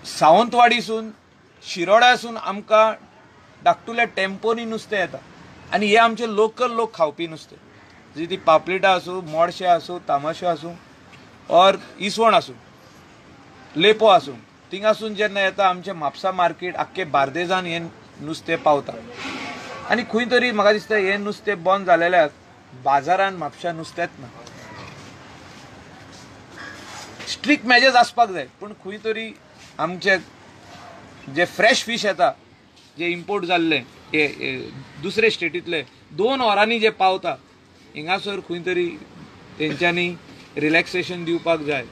सावंतवाडीसून शिरोड्यासून आमकां धाकटुल्या टेम्पोनी नुस्तें येता आनी हे आमचे लोकल लोक खावपी नुस्तें, जी ती पापलेटां आसूं, मोडशे आसूं, तामाशे आसूं ऑर इसवण आसूं, लेपो आसूं, थिंगासून जेन्ना येता आमचें म्हापसा मार्केट आख्खे बार्देजान हें नुस्तें पावता. आनी खंय तरी म्हाका दिसता हें नुस्तें बंद जालेल्याक बाजारान म्हापश्या नुस्तेंच ना. स्ट्रिक्ट मेजर्स आसपाक जाय, पूण खंय तरी आमचे जे फ्रेश फीश येता, जे इम्पोर्ट जाल्ले हे दुसरे स्टेटींतले 2 वरांनी जे पावता, हिंगासर खंय तरी तेंच्यांनी रिलॅक्सेशन दिवपाक जाय.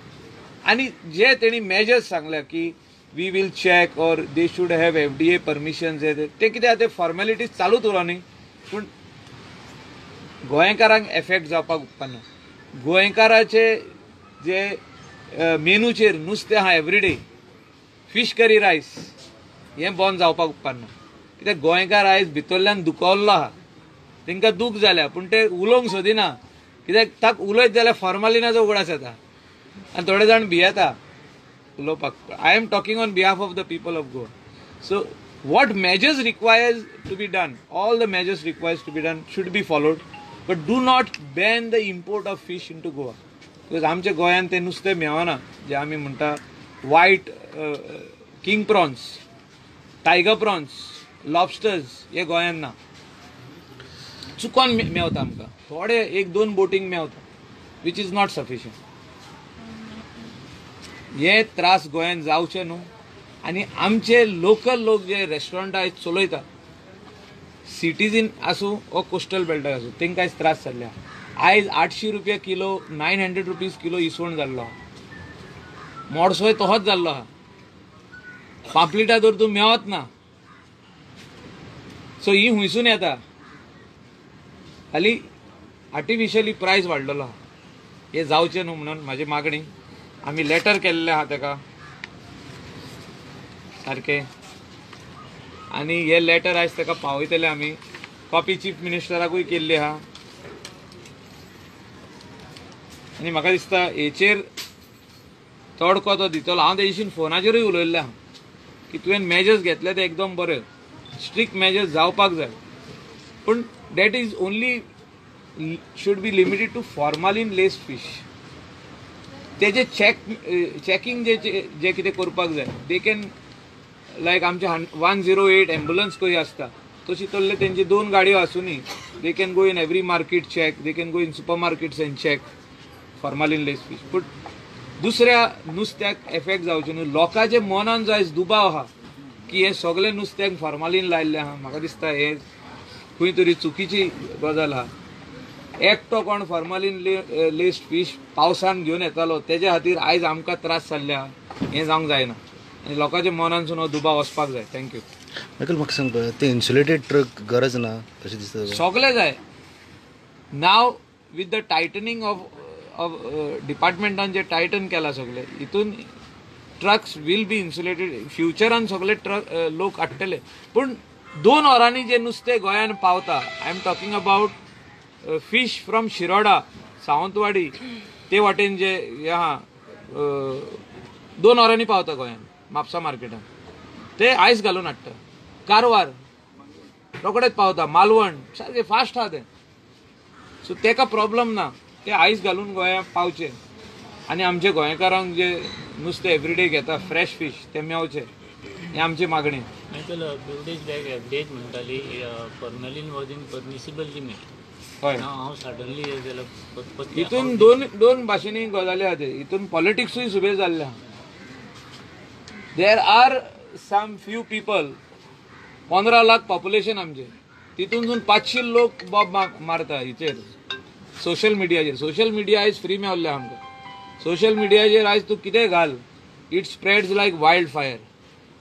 आनी जे तेणी मेजर्स सांगल्या की we will check or they should have FDA permission, ते कितें ते फॉर्मेलिटीज चालूच उरलो न्ही, पूण गोंयकारांक एफेक्ट जावपाक उपकारना. गोंयकाराचे जे मेनूचेर नुस्तें आहा एवरीडे, फीश करी रायस हें बंद जावपाक उपकारना. कित्याक गोंयकार आयज भितरल्यान दुखवल्लो आहा, तांकां दूख जाल्या, पूण ते उलोवंक सोदिना, कित्याक ताक उलयत जाल्यार फॉर्मालिनाचो उगडास येता आनी थोडे जाण भियेता उलोवपाक. I am talking on behalf of the people of Goa. So what measures requires to be done, all the measures requires to be done should be followed, but do not ban the import of fish into Goa. Because आमच्या गोंयांत तें नुस्तें मेळना जें आमी म्हणटा white king prawns, tiger prawns, lobsters हे गोंयांत ना. चुकोन मेवता आमकां, थोडे 1-2 बोटींक मेवता, which is not sufficient. हे त्रास गोंयांत जावचे न्हू. आनी आमचे लोकल लोक जे रेस्टॉरंटां आयज चलयता, सिटीजीन आसूं वो कोस्टल बेल्टाक आसूं, तांकां आयज त्रास जाल्ले आहा. आयज 800 रुपया किलो, 900 रुपीज किलो इसवण जाल्लो आहा, मोडसोय तहोच जाल्लो आहा, पापलेटां तर तूं मेवत ना. सो ही हुंयसून येता, खाली आर्टिफिशियली प्रायस वाडलेलो आहा. हें जावचें न्हू म्हणून म्हाजी मागणी. आमी लेटर केल्लें आहा ताका सारकें, आनी हे लेटर आयज ताका पावयतले आमी. कॉपी चीफ मिनिस्टराकूय केल्ली आहा. आनी म्हाका दिसता हेचेर तडको तो दितलो. हांव तेजेशीन फोनाचेरूय उलयल्लें आहा की तुवें मेजर्स घेतले ते एकदम बरे, स्ट्रिक्ट मेजर्स जावपाक जाय, पूण that is only should be limited to formalin laced fish. तेजे चॅकिंग जे जे कितें करपाक जाय, they can लायक आमचे 108 एम्बुलन्स खंय आसता तशी तसले तेंची 2 गाडयो आसूनी, they can go in every market check, they can go in super markets and check formalin laced fish. पूण दुसऱ्या नुस्त्याक एफेक्ट जावचें न्हू. लोकांच्या मनान जो आयज दुबाव आहा की हें सगळें नुस्त्याक फॉर्मालीन लायिल्लें आहा, म्हाका दिसता हें खंय तरी चुकीची गजाल आहा. एकटो कोण फॉर्मालीन लेस्ड फीश पावसान घेवन येतालो, तेज्या खातीर आयज आमकां त्रास जाल्ले आहा, हें जावंक जायना. आनी लोकांच्या मनानसून हो दुबाव वचपाक जाय. Thank you. Michael, म्हाका सांग, ते इन्सुलेटेड ट्रक गरज ना अशें दिसता? सगळें जाय. Now with the tightening of डिपार्टमेंटान जे टायटन केला सगळें, हितून ट्रक्स will be insulated. फ्युचरान सगळे ट्रक लोक हाडटले, पूण 2 वरांनी जे नुस्तें गोंयान पावता, I am talking about fish from Shiroda, Sawantwadi ते वाटेन जे हे आहा, 2 वरांनी पावता गोंयान म्हापसा मार्केटान, ते आयस घालून हाडटा. कारवार रोखडेच पावता, मालवण सारकें फास्ट आहा तें. सो तेका प्रॉब्लम ना, ते आयस घालून गोंया पावचे आनी आमचे गोंयकारांक जे नुस्तें एवरीडे घेता फ्रेश फीश ते मेवचे, हें आमची मागणी. Michael, few days back FDA म्हणटाली formalin was in permissible limit. हय, हांव सडनली जाल्यार हितून दोन भाशेंनी गजाली आहा ते, हितून पॉलिटिक्सूय सुबेज जाल्लें आहा. There are some few people, 15 lakh population आमचें, तितूनसून 500 लोक बॉब मारता हिचेर सोशल मिडियाचेर. सोशल मिडिया आयज फ्री मेवल्लें आमकां. सोशल मिडियाचेर आयज तूं कितें घाल, it spreads like wild fire.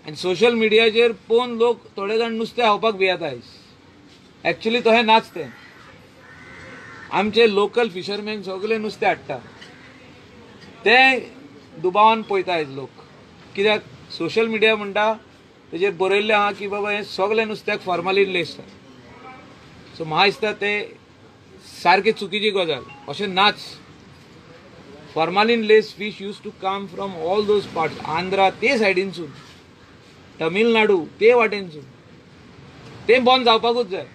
आनी सोशल मिडियाचेर पळोवन लोक थोडे जाण नुस्तें खावपाक भियेता आयज. एक्चुली तशें नाच तें. आमचे लोकल फिशरमॅन सगळे नुस्तें हाडटा, ते दुबावान पळयता आयज लोक, कित्याक सोशल मिडिया म्हणटा तेजेर बरयल्लें आहा की बाबा हें सगळें नुस्त्याक फॉर्मालीन लेस्ड. सो म्हाका दिसता ते सारकी चुकीची गजाल, अशें नाच. Formalin laced fish used to come from all those parts, Andhra ते सायडीनसून, तमिळनाडू ते वाटेनसून. ते बंद जावपाकूच जाय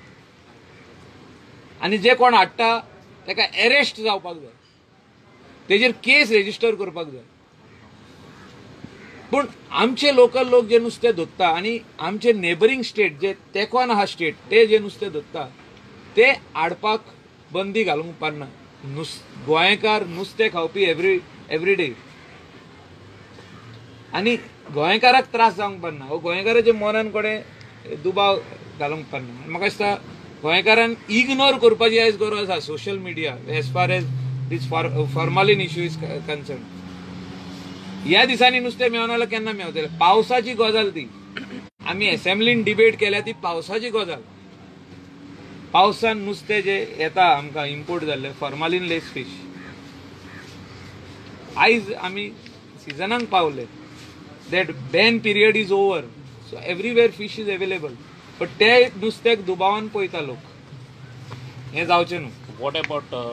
आनी जे कोण हाडटा ताका एरेस्ट जावपाक जाय, तेजेर केस रेजिस्टर करपाक जाय. पूण आमचे लोकल लोक जे नुस्तें धरता आनी आमचे नेबरींग स्टेट जे तेंकोन आहा स्टेट ते जे नुस्तें धरता ते हाडपाक बंदी घालूंक पारना. गोंयकार नुस्तें खावपी एवरी डे आनी गोंयकाराक त्रास जावंक पारना. हो गोंयकाराच्या मनान कडेन दुबाव घालूंक पारना. म्हाका दिसता गोंयकारान इग्नोर करपाची आयज गरज आसा social media as far as this formalin issue is concern. ह्या दिसांनी नुस्तें मेळना जाल्यार केन्ना मेवतलें? पावसाची गजाल ती. आमी एसेंब्लीन डिबेट केल्या ती पावसाची गजाल. पावसान नुस्तें जे येता आमकां इम्पोर्ट जाल्लें फॉर्मालीन लेस फीश, आयज आमी सिजनाक पावले. That ban period is over, so everywhere fish is available. But ते नुस्त्याक दुबावान पळयता लोक, हें जावचें न्हू. What about the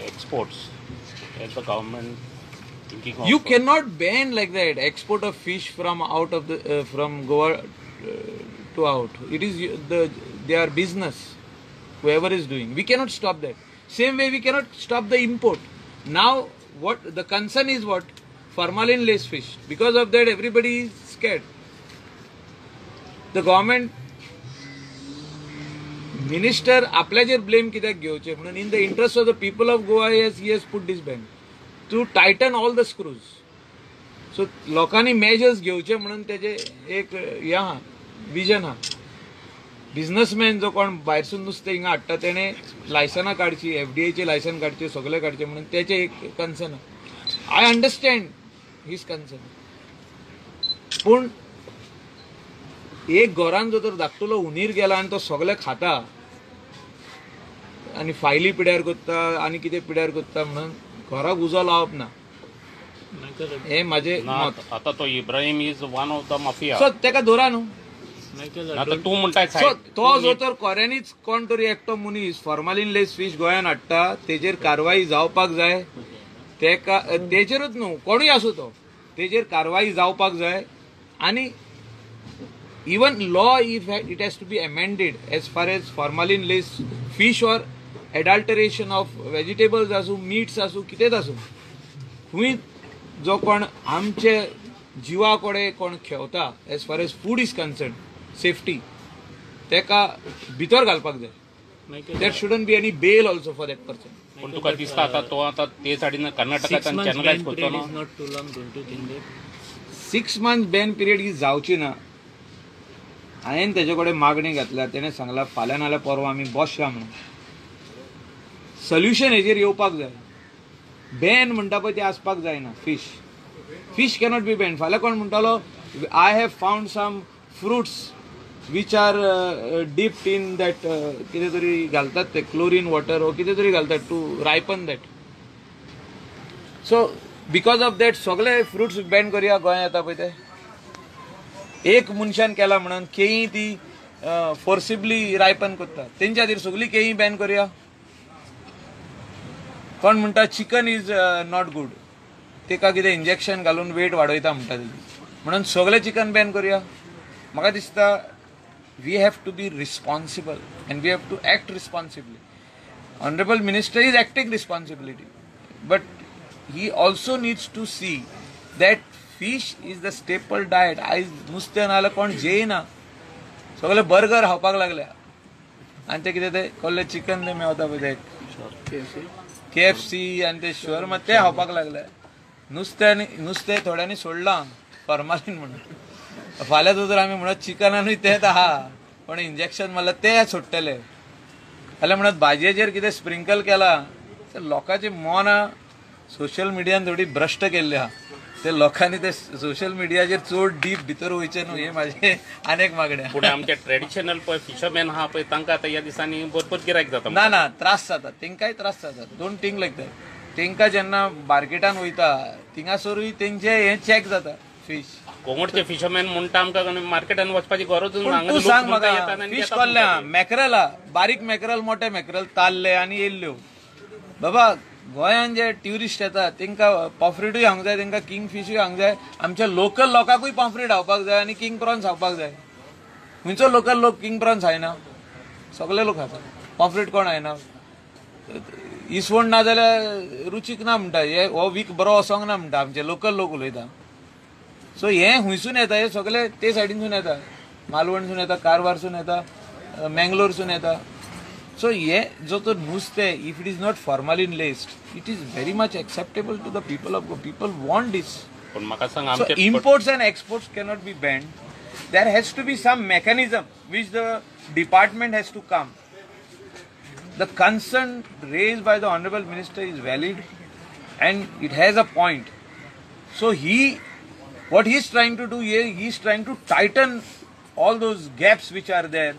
exports? As the government thinking of You cannot ban like that export of fish from out of the from Goa to out. It is their business, whoever is doing. We cannot stop that. Same way we cannot stop the import. Now what the concern is, what formalin less fish. Because of that everybody is scared. The government minister आपल्याचेर blame कित्याक घेवचें म्हणून in the interest of the people of Goa he has put this ban to tighten all the screws. So लोकांनी measures घेवचे म्हणून तेजे एक हें आहा, विजन आहा. बिझनसमॅन जो कोण भायरसून नुस्तें हिंगा हाडटा तेणें लायसनां काडची, एफडीएची लायसन काडची, सगळें काडचें म्हणून तेचें एक कन्सर्न आहा. I understand his concern. पूण एक घरान जो तर धाकटुलो हुनीर गेला आनी तो सगळें खाता आनी फायली पिड्यार करता आनी कितें पिड्यार करता म्हणून घराक उजो लावप ना, हें म्हाजें मत. आतां तो Ibrahim is one of the mafia. So तेका धरा न्हू. तूं म्हणटा तो जो तर खऱ्यांनीच कोण तरी एकटो मनीस फॉर्मालीन लेस फीश गोंयान हाडटा तेजेर कारवाई जावपाक जाय. तेका तेजेरूच न्हू, कोणूय आसूं तो, तेजेर कारवाई जावपाक जाय. आनी even law if it has to be amended as far as formalin laced fish or adulteration of vegetables आसूं, मिट्स आसूं, कितेंच आसूं, खंय जो कोण आमचे जिवा कडेन कोण खेवता as far as food is concern, safety, तेका भितर घालपाक जाय. There shouldn't be any bail also for that person. पूण तुका दिसता आतां तो आतां ते सायडीन कर्नाटकांत चॅनलायज करतलो? 6 months ban period ही जावची ना. हांवें तेजे कडेन मागणी घातल्या, तेणें सांगलां फाल्यां नाल्यार परवां आमी बसया म्हणून. सोल्युशन हेजेर येवपाक जाय. बॅन म्हणटा पळय तें आसपाक जायना. Fish cannot be ban. फाल्यां कोण म्हणटालो I have found some fruits which are dipped in that कितें तरी घालतात ते क्लोरीन वॉटर वो कितें तरी घालतात to ripen that. So because of that सगळे फ्रुट्स बॅन करया गोंयांत येता पळय ते. एक मनशान केला म्हणून केळीं ती फोर्सिबली रायपन करता, तेंच्या खातीर सगळीं केळीं बॅन करया. कोण म्हणटा चिकन is not good, तेका कितें इंजेक्शन घालून वेट वाडयता म्हणटा तेजी, म्हणून सगळें चिकन बॅन करया. म्हाका दिसता we have to be responsible and we have to act responsibly. Honourable minister is acting responsibility, but he also needs to see that fish is the staple diet. आयज नुस्तें ना जाल्यार कोण जेयना, सगळे बर्गर खावपाक लागल्या. आनी ते कितें ते कसलें चिकन तें मेवता पळय ते KFC आनी ते शोरमा ते खावपाक लागले. नुस्तें थोड्यांनी सोडलां फॉर्मालीन म्हणून. फाल्यां जर आमी म्हणत चिकनानूय तेंच आहा, पण इंजेक्शन मारलां तें सोडटले. फाल्यां म्हणत भाजयेचेर कितें स्प्रिंकल केलां, लोकांची मनां सोशल मिडियान थोडी भ्रश्ट केल्ली आहा. ते लोकांनी ते सोशल मिडियाचेर चड डीप भितर वयचें न्हू, हें म्हाजें आनी एक मागणें. पूण आमचे ट्रेडिशनल पळय फिशरमॅन आहा पळय तांकां आतां ह्या दिसांनी भरपूर गिरायक जाता. ना ना, त्रास जाता, तेंकांय त्रास जाता. Don't think like that. तेंकां जेन्ना मार्केटान वयता थिंगासरूय तेंचे हें चॅक जाता फीश. कोंगडचे फिशरमॅन म्हणटा आमकां मार्केटान वचपाची गरज ना. तूं सांग म्हाका, फीश कसलें मॅकरला, बारीक मॅकरल, मोठे मॅकरल ताल्ले आनी येयल्ल्यो. बाबा गोंयान जे ट्युरिस्ट येता तांकां पॉफ्रेटूय हांग जाय, तांकां किंग फिशूय हांग जाय, आमच्या लोकल लोकांकूय पॉफ्रेट खावपाक जाय आनी किंग प्रॉन्स खावपाक जाय. खंयचो लोकल लोक किंग प्रॉन्स खायना? सगळे लोक खाता. पॉफ्रेट कोण खायना? इसवण ना जाल्यार रुचीक ना म्हणटा, हे हो वीक बरो वचोंक ना म्हणटा आमचे लोकल लोक उलयता. सो हें हुंयसून येता, हे सगळे ते सायडीनसून येता, मालवणसून येता, कारवारसून येता, मेंगलोरसून येता. सो हे जो तो नुस्तें, if it is not formalin laced, it is very much acceptable to the people of Goa. People want this. पण म्हाका सांग, So imports and exports cannot be banned. There has to be some mechanism which the department has to come. The concern raised by the Honorable Minister is valid and it has a point. So what he is trying to do here, he is trying to tighten all those gaps which are there,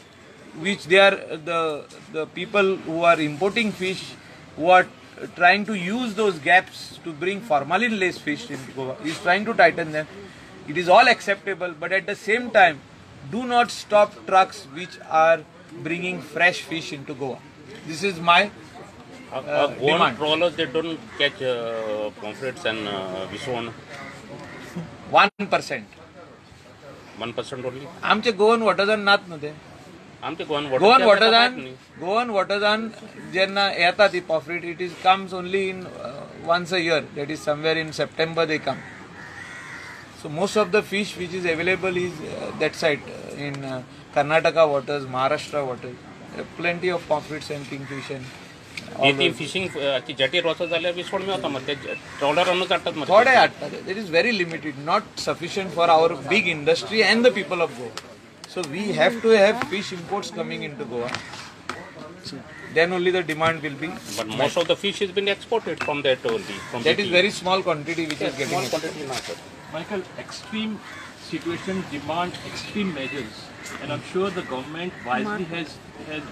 which they are the people who are importing fish, who are trying to use those gaps to bring formalin-laced fish into Goa. He is trying to tighten them. It is all acceptable, but at the same time, do not stop trucks which are bringing fresh fish into Goa. This is my Goan demand. Trawlers, they don't catch pomfrets and viswan. 1%. 1% only? आमचे Goan वॉटर्सान नात न्हू ते. आमचे Goan Goan वॉटर्सान, Goan वॉटर्सान जेन्ना येता ती pomfret, it is comes only in once a year, that is somewhere in September they come. So most of the fish which is available is that side in Karnataka waters, Maharashtra waters. Plenty of pomfrets and kingfish and all ती those. Fishing जेटीर वचत जाल्यार विसवण मेळता मरे, ते ट्रॉलरानूच हाडटात मरे. थोडे हाडटात. It is very limited, not sufficient for our big industry and the people of Goa. So we have to have fish imports coming into Goa. Then only the demand will be. But most of the fish has been exported from that only. From That is very small quantity which is getting small exported. quantity now, sir. Michael, extreme situations demand extreme measures, and I'm sure the government wisely has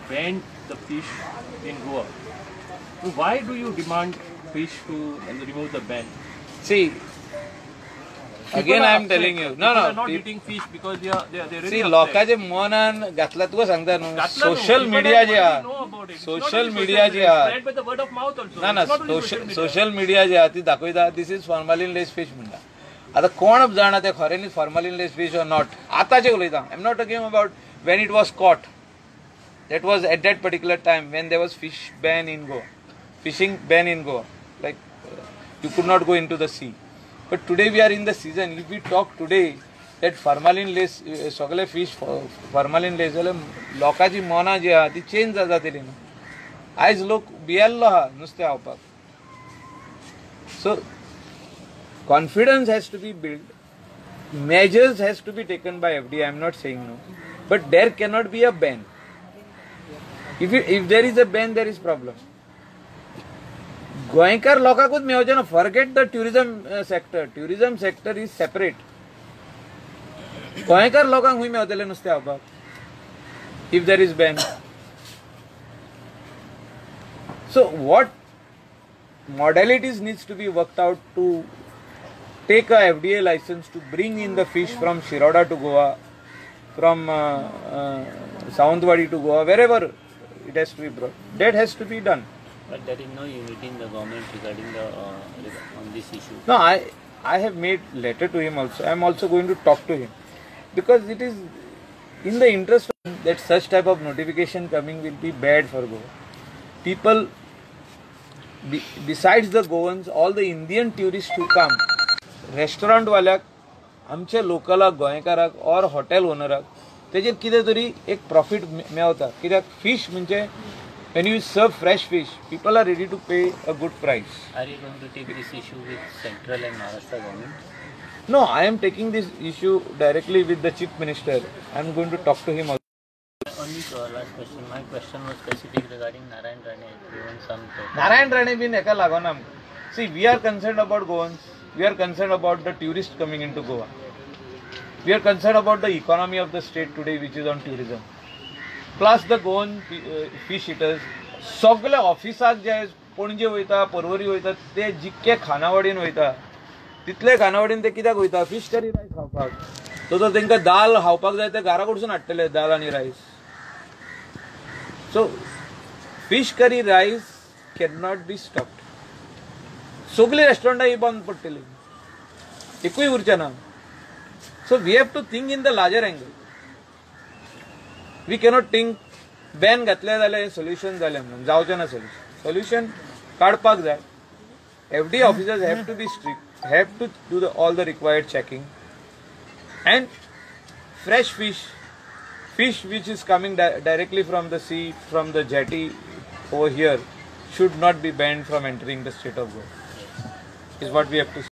banned the fish in Goa. So why do you demand fish to remove the ban? See, again I am telling you, no, People are no. not eating fish because they are really See, upset. लोकांचे मनान घातला तुका सांगता न्हू, घातला न्हू. Social People media already जे आहा, know about it. It's not social only media social जे आहा, Spread by the word of mouth also. ना ना, It's not only social media. Social media जे आहा ती दाखयता this is formalin laced fish म्हणटा. आतां कोण जाणा ते खऱ्यांनीच formalin laced fish or not. आतांचे उलयता, I am not talking about when it was caught. That was at that particular time when there was fish ban in Goa, fishing ban in Goa, like you could not go into the sea. But today we are in the season. If we talk today that formalin laced सगळे fish formalin laced जाल्यार लोकांची मनां जी आहा ती change जातली न्हू. आयज लोक भियेल्लो आहा नुस्तें खावपाक. So confidence has to be built, measures has to be taken by FDA. I am not saying no, but there cannot be a ban. If there is a ban, there is problem. गोंयकार लोकांकूच मेळचें ना. Forget the tourism sector. Tourism sector is separate. गोंयकार लोकांक खंय मेळटलें नुस्तें खावपाक if there is ban? So what modalities needs to be worked out to take a FDA license to bring in the fish from Shiroda to Goa, from Sawantwadi to Goa, wherever it has to be brought. That has to be done. But there is no unity in the government regarding the on this issue. No, I have made letter to him also. I am also going to talk to him, because it is in the interest of that such type of notification coming will be bad for Goa. People, besides the Goans, all the Indian tourists who come, restaurant वाल्याक, आमचे लोकलाक, गोंयकाराक or hotel ओनराक तेजेर कितें तरी एक profit मेवता. कित्याक fish म्हणजे when you serve fresh fish, people are ready to pay a good price. Are you going to take this issue with central and Maharashtra government? No, I am taking this issue directly with the Chief Minister. I am going to talk to him also. Only last question. My question was specific regarding Narayan Rane. Given some Narayan Rane bin eka lagona. See, we are concerned about Goans. We are concerned about the tourists coming into Goa. We are concerned about the economy of the state today, which is on tourism. Plus the Goan fish eaters. सगळे ऑफिसाक जे पणजे वयता, परवरी वयता, ते जितके खानावडीन वयता तितले खानावडीन ते कित्याक वयता? फिश करी रायस खावपाक. तो तर तांकां दाल खावपाक जाय ते घरा कडसून हाडटले दाल आनी rice. So fish curry rice can not be stopped. सगळीं रेस्टॉरंटां ही बंद पडटली, एकूय उरचें ना. So we have to think in the larger angle. We cannot think ban घातलें जाल्यार सोल्युशन जालें म्हणून, जावचें ना सोल्युशन. सोल्युशन काडपाक जाय. FDA officers have to be strict, have to do all the required checking, and fresh fish, fish which is coming directly from the sea, from the jetty over here, should not be banned from entering the state of Goa, is what we have to say.